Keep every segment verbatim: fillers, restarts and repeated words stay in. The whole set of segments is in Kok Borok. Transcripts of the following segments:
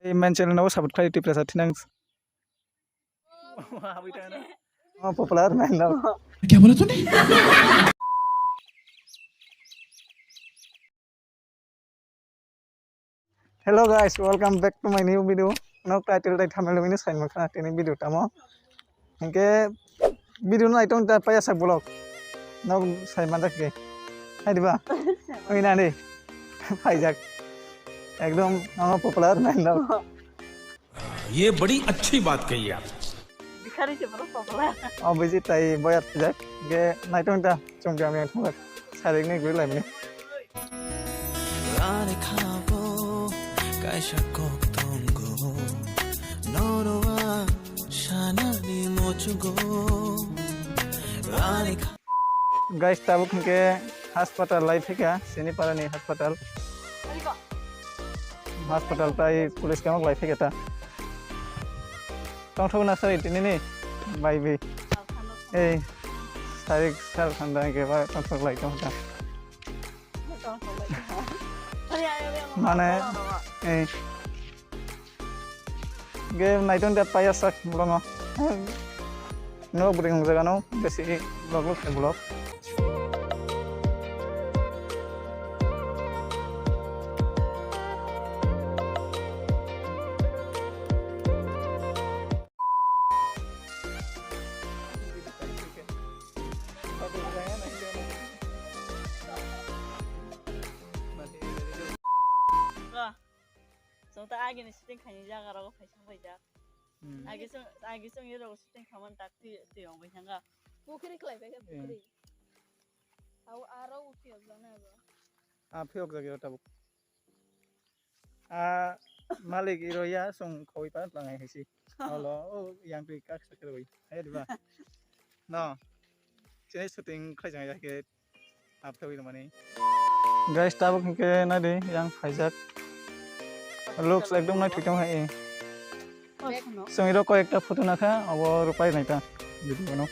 Ei main channel no support khlai Tiprasa thinang. Oh, popular man no. Kya bola tune? Hello guys, welcome back to my new video. Nok title tai thumbnail mini sai mokha tini video tamo. Hingke video no naitong ta paya sak vlog. Nok sai manjak ke. Hai diba? Oi nani. Phaijak. Ekdom ama popular man no. ये बड़ी अच्छी बात कही आप। Bhikhari se boro pokla. O biji tai boyar phaijak. Ge naitong ta chungkam yang thunglak. Sarik ni guri lai mani. Rani khabo kaisa kok tongo. Nono a sanani mochugo. Rani kha- Guys, tabuk hingke hospital lai phika, sini parani hospital. Hospital tai police kemok lai phika ta. Tongthok na sari tini ni bai bi. Ei, sarik sal khanda ke ba tongthok lai tong ta. Mane, ei. Ge naitong ta paya sak vlog no. No bring jaga no besi vlog vlog vlog. Chwng ta agini shooting khaini jaga rogo phaisa phaijak. Hmm. Agi chwng, agi chwng iro shooting khaman tak twi, twi rok bai thanga. Pukhri khlai bai kha, hmm, pukhri. Au aro uthi ojak na abo. A phiyok jagiro tabuk. A malik iro ya song khoi pa tlangai haisi. Olo o yang twi kak sakhe roi. Hai diba? No. Chini shooting khlai jang ya ke. Apthogwi rwmani. Guys, tabuk hwnkhe naidi yang phaijak. Looks ekdom naithok tong hai. Chwng iro koi ekta photo nakha, abo rwpai naita video no.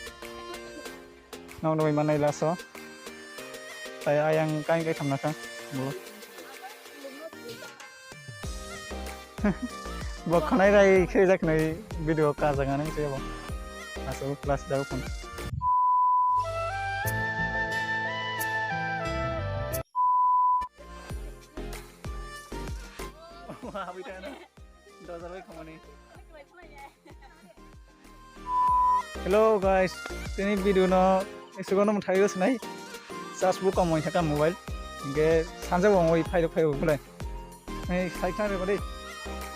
Nokno bai manai laso. Tai ayang kai kai tham nakha. Bo. Bo khwnai rai khe jak nai video ka jaga nang se bo. Aso plus jago phone. Habwi tang na. Dojar bai khamani. Hello guys, tini video no isugo no mthai sinai. Charge bo kom oi thaka mobile. Hingke sanja bo oi phai phai bulai. Ei sai khna re bade.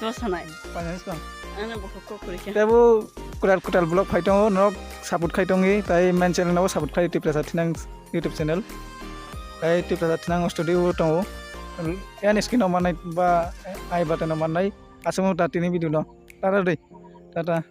To sanai. Finance ko. Ano bo ko kuri khe. Tebo kutal kutal vlog phai tongo, nok support khai tongi, tai main channel no support khai Tiprasa thinang YouTube channel. Tai Tiprasa thinang studio tongo. Yan skin no manai ba ai button no manai. Asamo ta tini video no. Tata dei. Tata.